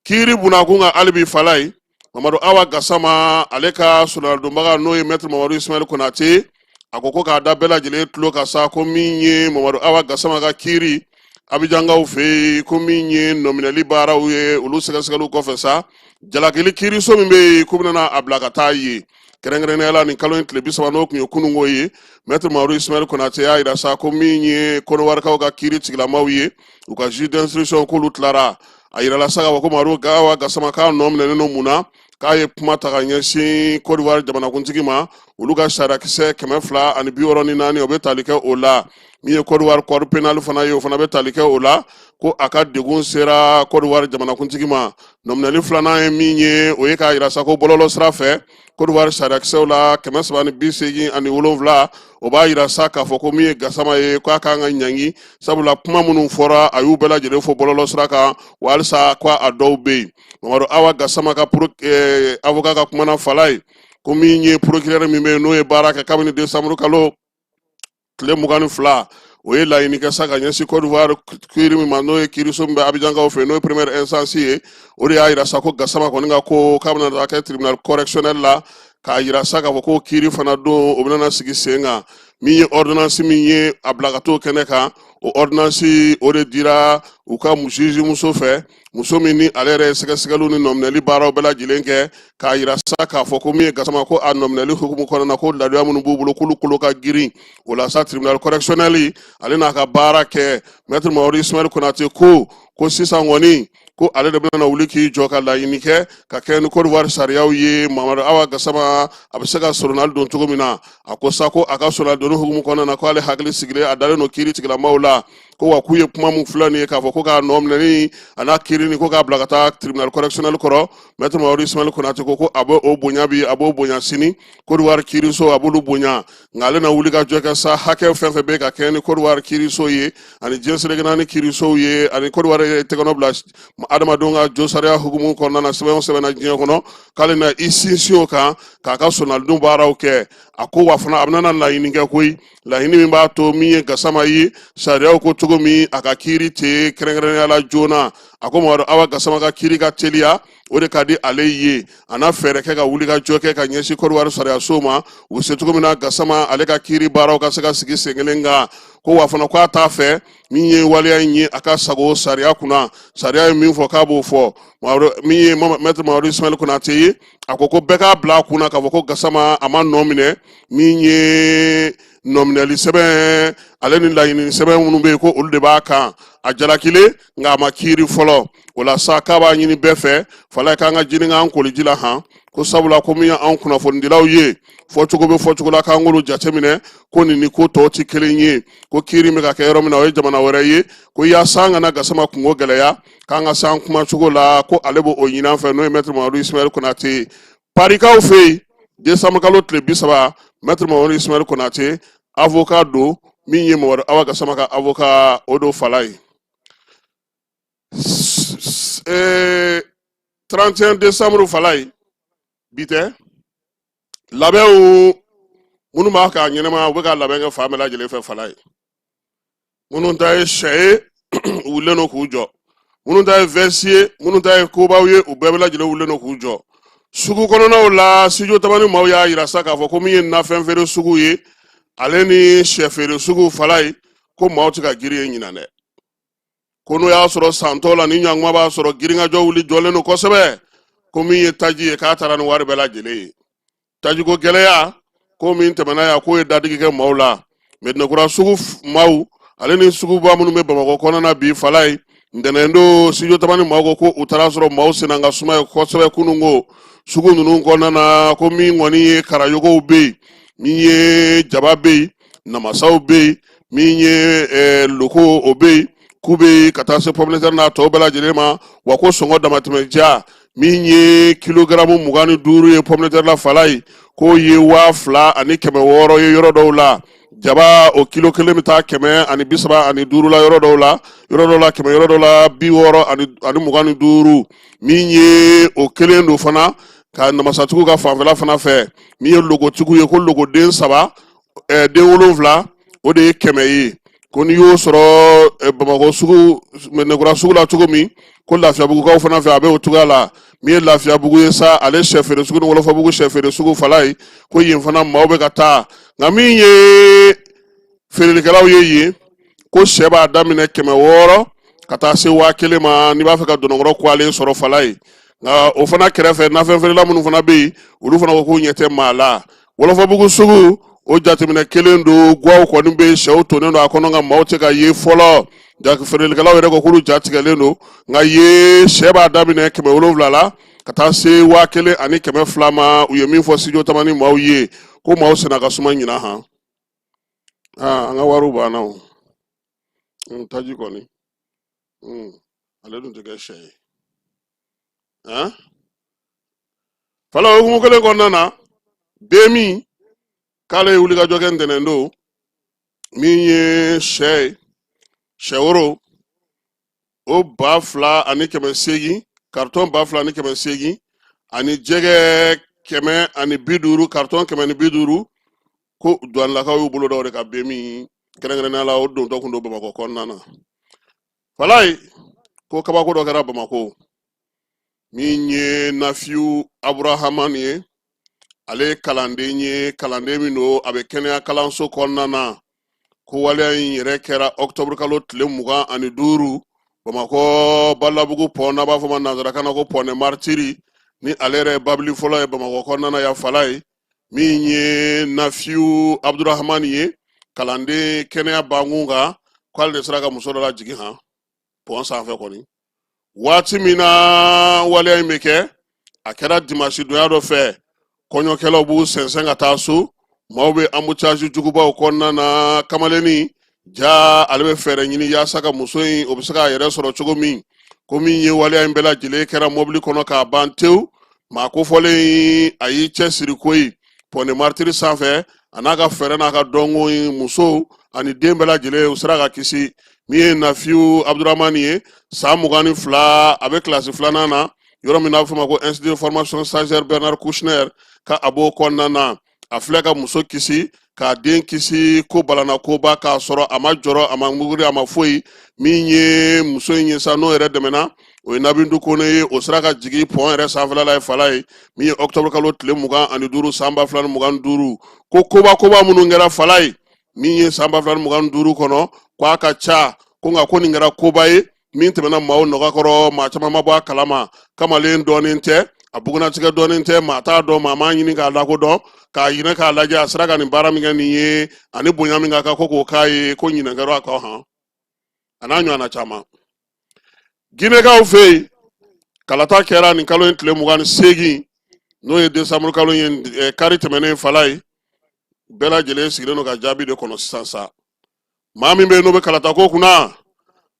Kiiri bunakun kan hali bi, Falaye, Mamadu Awa Gasama ale ka solonadonbaga, n'o ye Maître Mamadu Ismaël Konate, a ko k'a da bɛɛ lajɛlen tulo kan sa, ko min ye Mamadu Awa Gasama ka kiiri Abijankaw fɛ yen, ko min ye nɔminɛli baaraw ye, olu sɛgɛsɛgɛliw kɔfɛ sa, jalakili kiiriso min bɛ yen, k'u bɛna a bila ka taa yen, kɛrɛnkɛrɛnnenya la nin kalo in tile 30, n'o tun ye kununko ye. Maître Mamadu Ismaël Konate y'a yira sa ko min ye Kɔnɔwarikaw ka kiiri tigilamaw ye, u ka juge d'instruction, k'olu tilara. A yirala sa k'a fɔ ko Mamadu Awa Gasama k'a nɔ minɛnen don mun na, k'a ye kuma ta ka ɲɛsin Côte d'Ivoire jamanakuntigi ma, olu ka sariyakisɛ 264, o bɛ tali kɛ o la. Min ye Côte d'Ivoire code pénal fana ye, o fana bɛ tali kɛ o la, ko a ka degun sera Côte d'Ivoire jamanakuntigi ma. Nɔminɛli filanan ye min ye, o ye k'a yira sa ko bɔlɔlɔ sira fɛ, Côte d'Ivoire sariyakisɛw la 387, o b'a yira sa k'a fɔ ko min ye Gasama ye, k'a kan ka ɲangi, sabula kuma minnu fɔra, a y'u bɛɛ lajɛlen fɔ bɔlɔlɔ sira kan, wa halisa ko a dɔw bɛ yen. Mamadu Awa Gasama ka avocat ka kumana, Falaye, ko min ye procureur min bɛ yen, n'o ye baara kɛ kabini décembre kalo tile 22, o ye laɲini kɛ sa ka ɲɛsin Côte d'Ivoire kiiri min ma, n'o ye kiiriso min bɛ Abijankaw fɛ, n'o ye première instance ye, o de y'a yira sa ko Gasama kɔni ka ko k'a bɛna taa kɛ tribunal correctionnel la, k'a yira sa k'a fɔ ko kiiri fana don, o bɛna sigi sen kan. Min ye ordonnance min ye a bila ka t'o kɛnɛ kan, o ordonnance o de dira u ka juge muso fɛ, muso min ni ale yɛrɛ ye sɛgɛsɛgɛliw ni nɔminɛli baaraw bɛɛ lajɛlen kɛ, k'a yira sa k'a fɔ ko min ye Gasama, ko a nɔminɛli hukumu kɔnɔna na, ko ladoya minnu b'u bolo, k'olu kolo ka girin. O la sa, tribunal correctionnel ale n'a ka baara kɛ. Maître Mamadu Ismaël Konate ko sisan kɔni, ko ale de bɛna wuli k'i jɔ ka laɲini kɛ ka kɛ ni Côte d'Ivoire sariyaw ye, Mamadu Awa Gasama a bɛ se ka soronali don cogo min na. A ko sa ko a ka soronali donni hukumu kɔnɔna na, ko ale hakili sigilen, a dalen don kiiri tigilamaaw la, ko wa k'u ye kuma min filɛ nin ye k'a fɔ ko k'a nɔ minɛni a n'a kiiri ko k'a bila ka taa tribunal correctionnel kɔrɔ. Maître Mamadu Ismaël Konate ko a bɛ o bonya bi, a b'o bonya sini, Côte d'Ivoire kiiriso a b'olu bonya. Nka ale na wuli ka jɔ kɛ sa, hakɛ fɛn fɛn bɛ ka kɛ ni Côte d'Ivoire kiiriso ye ani diɲɛ seleke naani kiirisow ye, ani Côte d'Ivoire ye tɛgɛnɔ bila adamadenw ka josariya hukumu kɔnɔna na, sɛbɛn o sɛbɛn na diɲɛ kɔnɔ, k'ale na i sinsin o kan k'a ka soronalidon baaraw kɛ. A ko wa fana a bɛna laɲini kɛ koyi, laɲini min b'a to min ye Gasama ye, sariyaw ko cogo min, a ka kiiri tɛ kɛrɛnkɛrɛnnenya la joona. A ko Mamadu Awa Gasama ka kiiri ka teliya, o de ka di ale ye. A na fɛɛrɛ kɛ ka wuli ka jɔ kɛ ka ɲɛsin Côte d'Ivoire sariyaso ma, u bɛ se cogo min na Gasama ale ka kiiri baaraw ka se ka sigi sen kelen kan. Ko wa fana k'a t'a fɛ min ye waleya in ye a ka sago sariya kunna, sariya ye min fɔ k'a b'o fɔ. Min ye maître Mamadu Ismaël Konate ye, a ko ko bɛɛ k'a bila a kunna k'a fɔ ko Gasama a ma nɔ minɛ. Min ye nɔminɛli sɛbɛn ale ni laɲini sɛbɛn minnu bɛ yen, ko olu de b'a kan, a jalakilen, nka a ma kiiri fɔlɔ. O la sa, k'a b'a ɲini bɛɛ fɛ fala k'an ka jini k'an koliji la han, ko sabula ko min y'anw kunnafonidilaw ye, fɔcogo bɛ fɔcogo la, k'an k'olu jateminɛ, ko nin ni ko tɔw tɛ kelen ye, ko kiiri bɛ ka kɛ yɔrɔ min na, o ye jamana wɛrɛ ye, ko yaasa an kana Gasama kunko gɛlɛya, k'an ka s'an kumacogo la, ko ale b'o ɲini an fɛ, n'o ye maître Mamadu Ismaël Konate ye. Parikaw fɛ yen, décembre kalo tile 30, maître Mamadu Ismaël Konate, avocat don, min ye Mamadu Awa Gasama ka avocat, o don fala ye. 31 décembre fala ye, bi tɛ, labɛnw minnu b'a k'a ɲɛnama, u bɛ ka labɛn kɛ fan bɛɛ lajɛlen fɛ fala ye. Minnu ta ye sɛ ye, u wulilen don k'u jɔ, minnu ta ye vɛsi ye, minnu ta ye kobaw ye, u bɛɛ lajɛlen wulilen don k'u jɔ. Sugu kɔnɔnaw la, studio Tamani maaw y'a yira sa k'a fɔ ko min ye nafɛn feere sugu ye, ale ni sɛ feere sugu fala ye, ko maaw tɛ ka girin ye ɲinan dɛ. Ko n'o y'a sɔrɔ san tɔw la ni ɲankuma b'a sɔrɔ girinkajɔ wuli jɔlen don kosɛbɛ, ko min ye taji ye, k'a taara ni wari bɛɛ lajɛlen ye. Tajiko gɛlɛya ko min tɛmɛna yan, k'o ye dadigi kɛ maaw la. Medinakura sugu maaw ale ni suguba minnu bɛ Bamakɔ kɔnɔna na bi fala ye, ntɛnɛn don, studio Tamani maaw ko ko u taara sɔrɔ maaw senna ka suma ye kosɛbɛ kununko sugu ninnu kɔnɔna na. Ko min kɔni ye karayogow bɛ yen, min ye jaba bɛ yen, namasaw bɛ yen, min ye loko o bɛ yen, k'u bɛ yen, ka taa se pomme de terre n'a tɔw bɛɛ lajɛlen ma. Wa ko sɔngɔ damatɛmɛ ja, min ye kilogaramu 25 ye pomme de terre la fala ye, k'o ye 2600 ye yɔrɔ dɔw la. Jaba o kilo kelen bɛ taa 135 la yɔrɔ dɔw la, yɔrɔ dɔw la 100, yɔrɔ dɔw la 60 ani 25. Min ye o kelen don fana ka namasatigiw ka fanfɛla fana fɛ. Min ye lokotigiw ye, ko lokoden saba, den wolonfila, o de ye 100 ye. Ko n'i y'o sɔrɔ Bamakɔ sugu, Medinakura sugu la cogo min, ko Lafiyabugukaw fana fɛ a bɛ o cogoya la. Min ye Lafiyabugu ye sa, ale sɛ feere sugu ni Wɔlɔfɔbugu sɛ feere sugu fala ye, ko yen fana maaw bɛ ka taa. Nka min ye feerelikɛlaw ye yen, ko sɛ b'a daminɛ 600 ka taa se 1000 ma, n'i b'a fɛ ka dɔnɔnkɔrɔ kwalen sɔrɔ fala ye. Nka o fana kɛrɛfɛ, nafɛn feerela minnu fana bɛ yen, olu fana ko k'u ɲɛ tɛ maa la. Wɔlɔfɔbugu sugu o jateminɛ kelen don, gwaw kɔni bɛ yen, sɛw tonnen don a kɔnɔ, nka maaw tɛ ka ye fɔlɔ. Feerelikɛlaw yɛrɛ ko k'olu ja tigɛlen don. Nka ye sɛ b'a daminɛ 700 la ka taa se 1200 ma. U ye min fɔ studio Tamani maaw ye, ko maaw senna ka suma ɲinan han. An ka wariw banna o taji kɔni, ale dun tɛ kɛ sɛ ye han fala. O hukumu kelen kɔnɔna na, BMI k'ale ye wulikajɔ kɛ ntɛnɛn don. Min ye sɛ ye, sɛworo o 2800, karitɔn 2800, ani jɛgɛ 150, karitɔn 150, ko duwanilakaw y'u bolo da o de kan BMI kɛrɛnkɛrɛnnenya la, o dontɔ kun don Bamakɔ kɔnɔna na. Falayi, ko kabako dɔ kɛra Bamakɔ. Min ye Nafiyu Aburahamani ye, Ale ye kalanden ye, kalanden min don, a bɛ kɛnɛya kalanso kɔnɔna na. Ko waleya in yɛrɛ kɛra ɔkutɔburu kalo tile 25, Bamakɔ Balabugu pɔn, n'a b'a fɔ ma nanzarakan na ko pont des Martyrs, ni ale yɛrɛ ye babili fɔlɔ ye Bamakɔ kɔnɔna na yan fala ye. Min ye Nafiyu Abudurahamani ye, kalanden kɛnɛya bankun kan, k'ale de sera ka muso dɔ lajigin han pɔn sanfɛ kɔni. Waati min na waleya in bɛ kɛ, a kɛra dimansi donya dɔ fɛ. Kɔɲɔkɛlaw b'u sɛnsɛn ka taa so, maaw bɛ embouteillage jugubaw kɔnɔna na. Kamalennin ja, ale bɛ fɛɛrɛ ɲini yaasa ka muso in, o bɛ se k'a yɛrɛ sɔrɔ cogo min. Ko min ye waleya in bɛɛ lajɛlen kɛra mɔbili kɔnɔ k'a ban tewu. Maa kofɔlen in, a y'i cɛsiri koyi pont des Martyrs sanfɛ, a n'a ka fɛɛrɛ n'a ka dɔnko in, muso ani den bɛɛ lajɛlen, u sera ka kisi. Min ye Nafiyu Abudramani ye, san 22, a bɛ kilasi filanan na yɔrɔ min n'a bɛ fɔ o ma ko Institut de formation stagiaire Bernard Kouchner, ka a b'o kɔnɔna na. A filɛ ka muso kisi k'a den kisi, ko balana koba, k'a sɔrɔ a ma jɔrɔ, a ma muguri, a ma foyi. Min ye muso in ye sa, n'o yɛrɛ dɛmɛna, o ye Nabintu Kone ye. O sera ka jigin pɔn yɛrɛ sanfɛla la ye fala ye. Min ye ɔkutɔburu kalo tile 25 san 2025, ko koba koba minnu kɛra fala ye, min ye san 2025 kɔnɔ, ko a ka ca ko, nka ko nin kɛra koba ye min tɛmɛna maaw nɔgɔ kɔrɔ, maa caman ma bɔ a kalama. Kamalen dɔnnen tɛ, a bugunnatigɛ dɔnnen tɛ, maa t'a dɔn, maa m'a ɲini k'a lakodɔn, k'a ɲinɛ k'a lajɛ. A sera ka nin baara min kɛ nin ye, ani bonya min ka kan ko k'o k'a ye, ko ɲinɛ kɛra a kɔ han, a n'a ɲɔgɔnna caman. Ginɛkaw fɛ yen, kalata kɛra nin kalo in tile 28, n'o ye desanburu kalo ye, kari tɛmɛnen fala ye. Bɛɛ lajɛlen sigilen don ka jaabi de kɔnɔ sisan sa. Maa min bɛ yen n'o bɛ kalata ko kunna,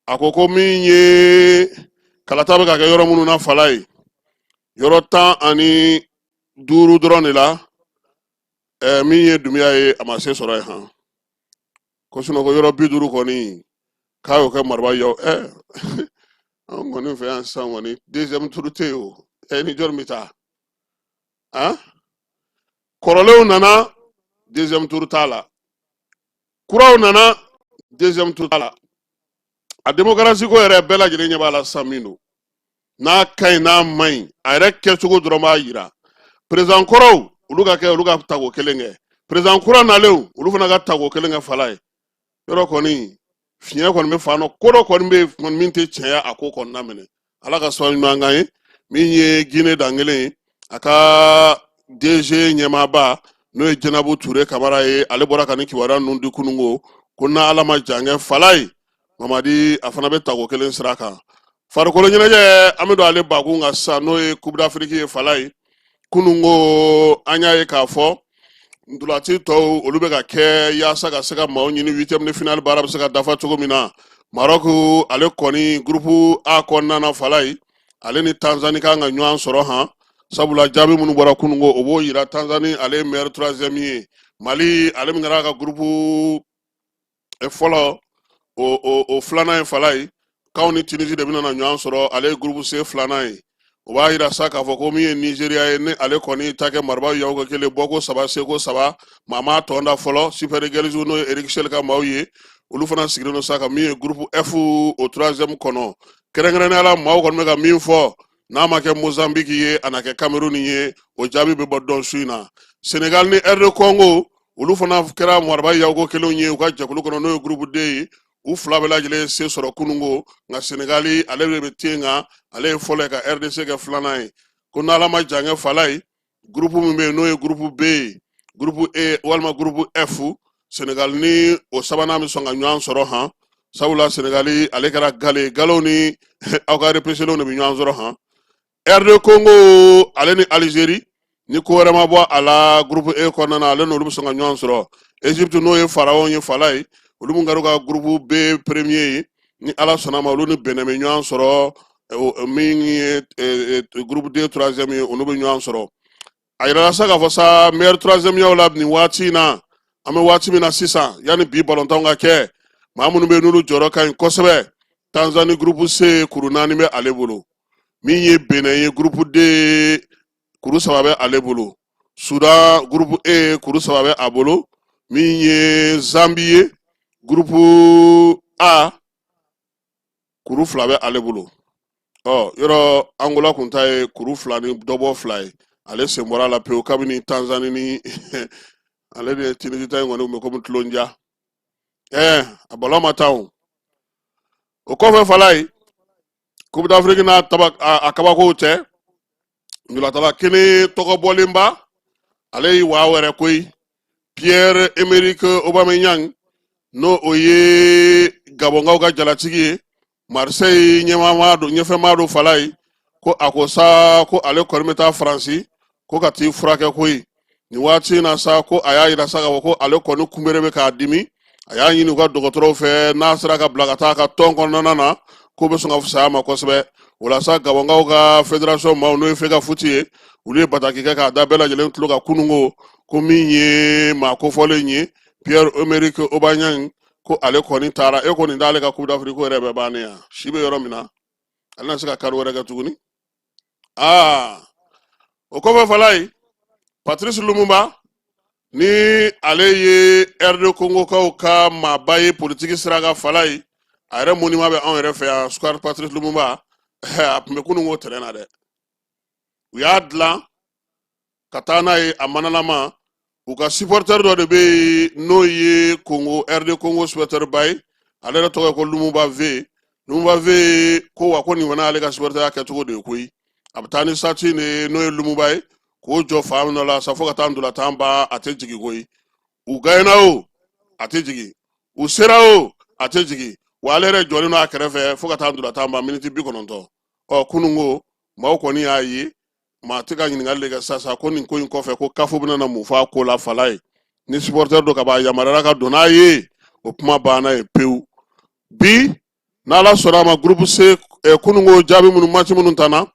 a ko ko min ye kalata bɛ ka kɛ yɔrɔ minnu na fala ye, yɔrɔ 15 dɔrɔn de la, min ye Dunbiya ye, a ma se sɔrɔ yen han. Ko sinɔn ko yɔrɔ 50 kɔni, k'a y'o kɛ mariba yaw. An kɔni fɛ yan sisan kɔni, deuxième tour tɛ yen o. Ni jɔn bɛ taa han? Kɔrɔlenw nana, deuxième tour t'a la. Kuraw nana, deuxième tour t'a la. A démocratie ko yɛrɛ, bɛɛ lajɛlen ɲɛ b'a la sisan. Min don, n'a ka ɲi, n'a man ɲi, a yɛrɛ kɛcogo dɔrɔn b'a yira. Président kɔrɔw, olu ka kɛ, olu ka tako kelen kɛ. Président kura nalenw, olu fana ka tako kelen kɛ fala ye. Yɔrɔ kɔni fiɲɛ kɔni bɛ fan dɔ, ko dɔ kɔni bɛ yen kɔni min tɛ tiɲɛya a ko kɔnɔna minɛ. Ala ka sababu ɲuman k'an ye. Min ye Gine dankelen ye, a ka DG ɲɛmaaba, n'o ye Jɛnabu Ture Kamara ye, ale bɔra ka nin kibaruya ninnu di kununko, ko n'Ala ma jan kɛ fala ye, Mamadi a fana bɛ tako kelen sira kan. Farikolo ɲɛnajɛ, an bɛ don ale bakun kan sisan, n'o ye Coupe d'Afrique ye fala ye. Kununko an y'a ye k'a fɔ ntolaci tɔw, olu bɛ ka kɛ yaasa ka se ka maaw ɲini, huitième de finale baara bɛ se ka dafa cogo min na. Maroc, ale kɔni groupe A kɔnɔna na fala ye, ale ni Tanzanie kan ka ɲɔgɔn sɔrɔ han, sabula jaabi minnu bɔra kununko, o b'o yira Tanzanie ale ye meilleur troisième ye. Mali, ale min kɛra a ka groupe fɔlɔ, o filanan ye fala ye, k'anw ni Tunisie de bɛna na ɲɔgɔn sɔrɔ, ale ye groupe C filanan ye. O b'a yira sa k'a fɔ ko min ye Nigeria ye, ni ale kɔni ta kɛ mariba yaw ka kelen bɔko saba seko saba, maa m'a tɔn da fɔlɔ. Super Eagles, n'o ye Eric Chelle ka maaw ye, olu fana sigilen don sa ka min ye groupe F, o troisième kɔnɔ. Kɛrɛnkɛrɛnnenya la, maaw kɔni bɛ ka min fɔ, n'a ma kɛ Mozambique ye, a na kɛ Cameroun ye. O jaabi bɛ bɔ dɔn su in na. Senegal ni RD Congo, olu fana kɛra mariba yawko kelenw ye u ka jɛkulu kɔnɔ, n'o ye groupe D ye. U fila bɛɛ lajɛlen se sɔrɔ kununko, nka Senegali, ale de bɛ ten kan, ale ye fɔlɔ ye ka RDC kɛ filanan ye. Ko n'Ala ma jan kɛ fala ye, groupe min bɛ yen, n'o ye groupe B ye, groupe E walima groupe F, Senegal ni o sabanan bɛ sɔn ka ɲɔgɔn sɔrɔ han, sabula Senegali, ale kɛra gale galew ni aw ka repêchelenw de bɛ ɲɔgɔn sɔrɔ han. RD Congo, ale ni Algérie, ni ko wɛrɛ ma bɔ a la, groupe E kɔnɔna na, ale n'olu bɛ sɔn ka ɲɔgɔn sɔrɔ. Égypte, n'o ye Pharaon ye fala ye, olu mun kɛra u ka groupe B premier ye, ni Ala sɔnna ma, olu ni Benin bɛ ɲɔgɔn sɔrɔ. Min ye groupe D troisième ye, olu bɛ ɲɔgɔn sɔrɔ. A yirala sa k'a fɔ sa, meilleur troisième yaw la nin waati in na, an bɛ waati min na sisan, yanni bi balontanw ka kɛ, maa minnu bɛ yen n'olu jɔyɔrɔ ka ɲi kosɛbɛ: Tanzanie, groupe C, kuru 4 bɛ ale bolo. Min ye Benin ye, groupe D, kuru 3 bɛ ale bolo. Sudan, groupe E, kuru 3 bɛ a bolo. Min ye Zambie ye, groupe A, kuru 2 bɛ ale bolo. Ɔ yɔrɔ Angola kun ta ye kuru 2 ni dɔbɔ 2 ye. Ale sen bɔra a la pewu kabini Tanzanie ni ale de ye Tunisie ta in kɔni tun bɛ komi tulonja. A balon ma taa o. O kɔfɛ Falaye, Coupe d'Afrique n'a taba a kabakow tɛ, ntolatala kelen tɔgɔ bɔlenba, ale ye waa wɛrɛ koyi, Pierre Emerick Aubameyang, n'o o ye Gabɔnkaw ka jalatigi ye, Marseille ɲɛmaa don, ɲɛfɛmaa don Falaye. Ko a ko sa ko ale kɔni bɛ taa Faransi ko ka t'i furakɛ koyi. Nin waati in na sa, ko a y'a yira sa k'a fɔ ko ale kɔni kunbere bɛ k'a dimi. A y'a ɲini u ka dɔgɔtɔrɔw fɛ, n'a sera ka bila ka taa a ka tɔn kɔnɔna na, k'o bɛ sɔn ka fisaya a ma kosɛbɛ. O la sa, Gabɔnkaw ka fédération maaw, n'o ye Fegafoot ye, olu ye bataki kɛ k'a da bɛɛ lajɛlen tulo kan kununko, ko min ye maa kofɔlen ye, Pierre Emerick Aubameyang, ko ale kɔni taara. E ko nin t'ale ka Coupe d'Afrique ko yɛrɛ bɛɛ bannen yan. Si bɛ yɔrɔ min na, ale na se ka kari wɛrɛ kɛ tuguni. Aa, o kɔfɛ Falaye, Patrice Lumumba, ni ale ye RD Congokaw ka maaba ye politiki sira kan Falaye, a yɛrɛ monument bɛ anw yɛrɛ fɛ yan, Square Patrice Lumumba. A tun bɛ kununko terrain na dɛ. U y'a dilan ka taa n'a ye a manalama. U ka supporter dɔ de bɛ yen, n'o ye Congo, RD Congo supporter ba ye, ale yɛrɛ tɔgɔ ye ko Lumumba V. Lumumba V ko wa ko nin fana y'ale ka supporter kɛcogo de ye koyi. A bɛ taa ni statue de ye, n'o ye Lumumba ye, k'o jɔ fan dɔ la sa fo ka taa ntolantan ban, a tɛ jigin koyi. U gagnéna o, a tɛ jigin, u sera o, a tɛ jigin, wa ale yɛrɛ jɔlen don a kɛrɛfɛ fo ka taa ntolantan ban miniti 90. Ɔ, kununko maaw kɔni y'a ye, maa tɛ ka ɲininkali de kɛ sisan ko nin ko in kɔfɛ, ko CAF bɛna na mun fɔ a ko la Falaye? Ni supporter don ka ban, a yamaruyara ka don n'a ye, o kuma banna ye pewu. Bi, n'Ala sɔnna a ma, groupe C, kununko jaabi minnu, match minnu tanna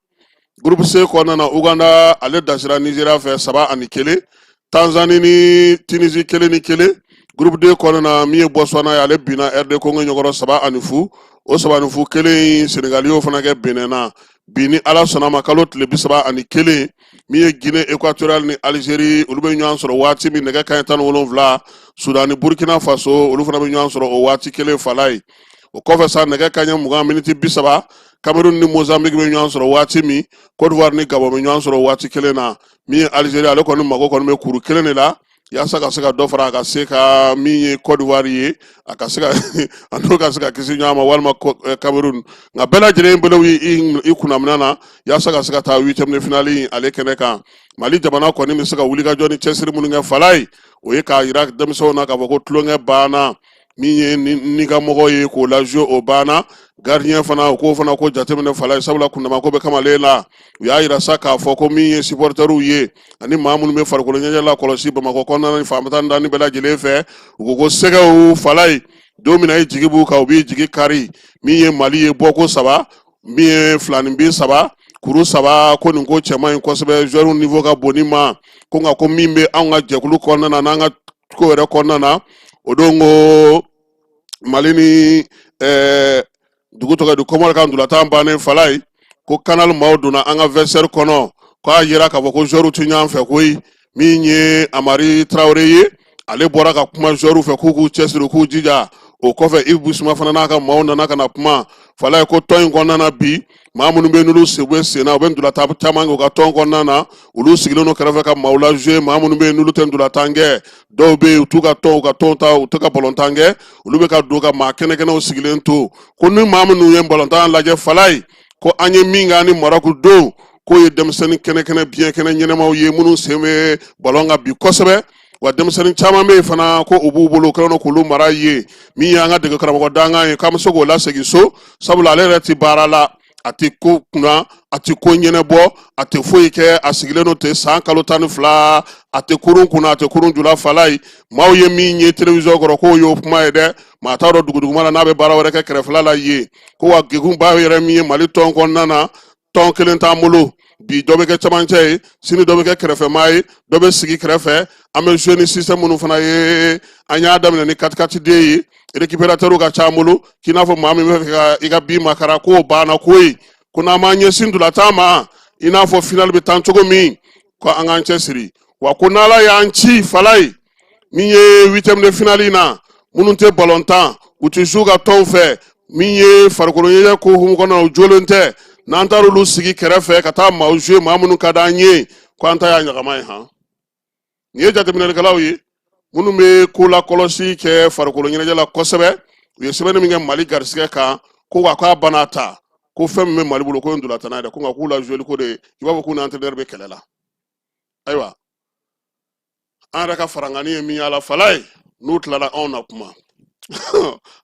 groupe C kɔnɔna na, Uganda ale dasira Nigeria fɛ 3-1, Tanzanie ni Tunisie 1-1. Groupe D kɔnɔna na, min ye Botswana ye, ale binna RD Congo ɲɛkɔrɔ 3-0. O 3-0 kelen in, Senegal y'o fana kɛ Benin na. Bi, ni Ala sɔnna a ma, kalo tile 31, min ye Guinée Équatoriale ni Algérie, olu bɛ ɲɔgɔn sɔrɔ waati min nɛgɛ kanɲɛ 17. Sudan ni Burkina Faso, olu fana bɛ ɲɔgɔn sɔrɔ o waati kelen Falaye. O kɔfɛ sa, nɛgɛ kanɲɛ 20 miniti 30, Cameroun ni Mozambique bɛ ɲɔgɔn sɔrɔ waati min, Côte d'Ivoire ni Gabon bɛ ɲɔgɔn sɔrɔ waati kelen na. Min ye Algérie, ale kɔni mago kɔni bɛ kuru kelen de la yaasa ka se ka dɔ fara a ka se ka min ye Côte d'Ivoire ye, a ka se ka a n'o ka se ka kisi ɲɔgɔn ma, walima Cameroun. Nka bɛɛ lajɛlen bolo i kunnamina na yaasa ka se ka taa huitième de finale in ale kɛnɛ kan. Mali jamana kɔni bɛ se ka wulikajɔ ni cɛsiri minnu kɛ Falaye, o ye k'a yira denmisɛnw na k'a fɔ ko tulonkɛ banna. Min ye ni ka mɔgɔw ye k'o lajɔ, o banna. Gardien fana, o k'o fana ko jateminɛ Falaye, sabula kundamako bɛ kamalen la. U y'a yira sa k'a fɔ ko min ye supporteriw ye ani maa minnu bɛ farikolo ɲɛnajɛ la kɔlɔsi Bamakɔ kɔnɔna ni fan 14 bɛɛ lajɛlen fɛ, u ko ko sɛgɛw Falaye, don min na i jigi b'u kan, u b'i jigi kari. Min ye Mali ye, bɔko saba, min ye filanin bin saba, kuru saba, ko nin ko cɛ man ɲi kosɛbɛ, joueur niveau ka bon ni ma ko. Nka ko min bɛ anw ka jɛkulu kɔnɔna na, n'an ka ko yɛrɛ kɔnɔna na, o don ko Mali ni dugu tɔgɔ di, Kɔmɔri ka ntolatan bannen Falaye, ko Canal maaw donna an ka vestiaire kɔnɔ, k'a yira k'a fɔ ko joueur tɛ ɲɔgɔn fɛ koyi. Min ye Amari Tarawele ye, ale bɔra ka kuma joueur fɛ k'u k'u cɛsiri, k'u jija. O kɔfɛ, Yves Bissouma fana n'a ka maaw nana ka na kuma Falaye, ko tɔn in kɔnɔna na bi, maa minnu bɛ n'olu sen bɛ sen na, u bɛ ntolatan caman kɛ u ka tɔn kɔnɔna na, olu sigilen don kɛrɛfɛ ka maaw lajouer. Maa minnu bɛ yen n'olu tɛ ntolatan kɛ, dɔw bɛ yen, u t'u ka tɔn, u ka tɔn ta, u tɛ ka balontan kɛ, olu bɛ ka don ka maa kɛnɛkɛnɛw sigilen to. Ko ni maa minnu ye balontan lajɛ Falaye, ko an ye min kɛ ani Marɔku don, k'o ye denmisɛnnin kɛnɛkɛnɛ, biɲɛ kɛnɛ ɲɛnɛmaw ye minnu sen bɛ balon kan bi kosɛbɛ. Wa denmisɛnnin caman bɛ yen fana ko u b'u bolo, u kɛlen don k'olu mara ye. Min y'an ka dege karamɔgɔ dankan ye, k'an bɛ se k'o lasegin so, sabula ale yɛrɛ tɛ baara la, a tɛ ko kunna, a tɛ ko ɲɛnɛbɔ, a tɛ foyi kɛ, a sigilen don ten san kalo 12, a tɛ kurun kunna, a tɛ kurun jula Falaye. Maaw ye min ye télévision kɔrɔ, k'o y'o kuma ye dɛ, maa t'a dɔn duguduguma la n'a bɛ baara wɛrɛ kɛ kɛrɛfɛla la yen. Ko wa degunba yɛrɛ min ye Mali tɔn kɔnɔna na, tɔn kelen t'an bolo bi, dɔ bɛ kɛ cɛmancɛ ye, sini dɔ bɛ kɛ kɛrɛfɛmaa ye, dɔ bɛ sigi kɛrɛfɛ. An bɛ jouer ni système minnu fana ye, an y'a daminɛ ni 4-4-2 ye, récupérateur ka ca an bolo, k'i n'a fɔ maa min bɛ fɛ ka i ka bin makara, k'o banna ko ye. Ko n'an m'an ɲɛsin ntolatan ma i n'a fɔ finale bɛ tan cogo min, ko an k'an cɛsiri. Wa ko n'Ala y'an ci Falaye, min ye huitième de finale in na, minnu tɛ balontan, u tɛ s'u ka tɔnw fɛ, min ye farikolo ɲɛnajɛ ko hukumu kɔnɔ, u jolen tɛ, n'an taara olu sigi kɛrɛfɛ ka taa maaw jouer, maa minnu ka d'an ye. Ko an ta y'a ɲagama ye han. Nin ye jateminɛlikɛlaw ye minnu bɛ ko lakɔlɔsi kɛ farikolo ɲɛnajɛ la kosɛbɛ. U ye sɛbɛnni min kɛ Mali garisigɛ kan, ko wa k'a bana ta, ko fɛn min bɛ Mali bolo, ko ye ntolantanna ye dɛ, ko nka k'u la jouer ko de i b'a fɔ k'u ni entraîneur bɛ kɛlɛ la. Ayiwa, an yɛrɛ ka farangani ye min y'a la fala ye, n'u tilara anw na kuma.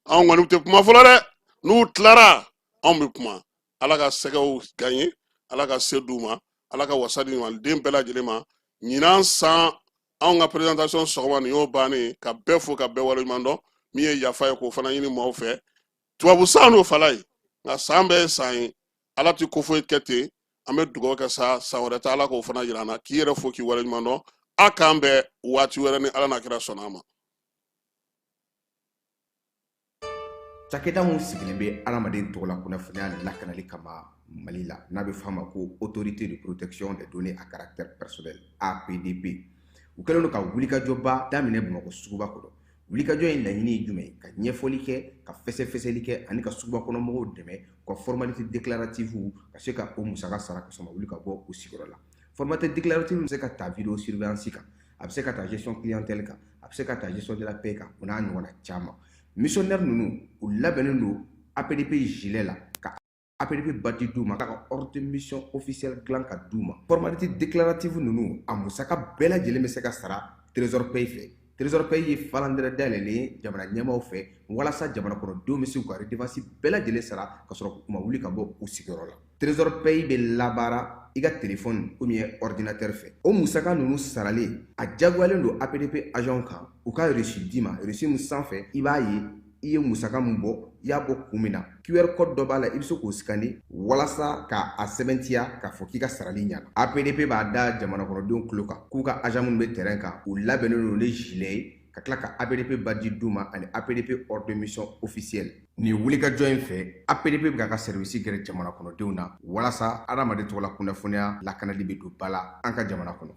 Anw kɔni tɛ kuma fɔlɔ dɛ, n'u tilara anw bɛ kuma. Ala ka sɛgɛw gagner, Ala ka se d'u ma, Ala ka wasa di maliden bɛɛ lajɛlen ma. Ɲinan san anw ka présentation sɔgɔma, nin y'o bannen. Ka bɛɛ fo, ka bɛɛ waleɲuman dɔn. Min ye yafa ye, k'o fana ɲini maaw fɛ. Tubabu san n'o fala ye, nka san bɛɛ ye san ye, Ala tɛ ko foyi kɛ ten. An bɛ dugawu kɛ sa, san wɛrɛ ta Ala k'o fana yira an na. K'i yɛrɛ fo, k'i waleɲuman dɔn. A k'an bɛn waati wɛrɛ ni Ala n'a kira sɔnna a ma. Cakɛda mun sigilen bɛ adamaden tɔgɔ la kunnafoniya lakanali kama Mali la, n'a bɛ f'a ma ko Autorité de protection des données à caractère personnel, APDP, u kɛlen don ka wulikajɔba daminɛ Bamakɔ suguba kɔnɔ. Wulikajɔ in laɲini ye jumɛn ye? Ka ɲɛfɔli kɛ, ka fɛsɛfɛsɛli kɛ ani ka suguba kɔnɔ mɔgɔw dɛmɛ u ka formalité déclarative ka se ka o musaka sara ka sɔrɔ ma wuli ka bɔ u sigiyɔrɔ la. Formalité déclarative bɛ se ka ta vidéo surveillance kan, a bɛ se ka ta gestion clientèle kan, a bɛ se ka ta gestion de la paie kan, o n'a ɲɔgɔnna caman. Missionnaire ninnu, u labɛnnen don APDP gilet la, ka APDP badge d'u ma, ka ordre de mission officielle dilan ka d'u ma. Formalité déclarative ninnu, a musaka bɛɛ lajɛlen bɛ se ka sara Trésor Pay fɛ. Trésor Pay ye falandɛrɛ dayɛlɛlen ye jamana ɲɛmaaw fɛ walasa jamana kɔnɔdenw bɛ se k'u ka redevance bɛɛ lajɛlen sara ka sɔrɔ u ma wuli ka bɔ u sigiyɔrɔ la. Trésor Pay bɛ labaara i ka téléphone ou bien ordinateur fɛ. O musaka ninnu saralen, a diyagoyalen don APDP agent kan u ka reçu d'i ma, reçu min sanfɛ i b'a ye i ye musaka min bɔ, i y'a bɔ kun min na. QR code dɔ b'a la, i bɛ se k'o scanner walasa ka a sɛbɛntiya k'a fɔ k'i ka sarali ɲana. APDP b'a da jamana kɔnɔdenw tulo kan k'u ka agent minnu bɛ terrain kan, u labɛnnen don ni gilet ye, ka tila ka APDP badge d'u ma ani APDP ordre de mission officielle. Nin wulikajɔ in fɛ, APDP bɛ k'a ka service gɛrɛ jamana kɔnɔdenw na walasa adamaden tɔgɔ la kunnafoniya lakanali bɛ don ba la an ka jamana kɔnɔ.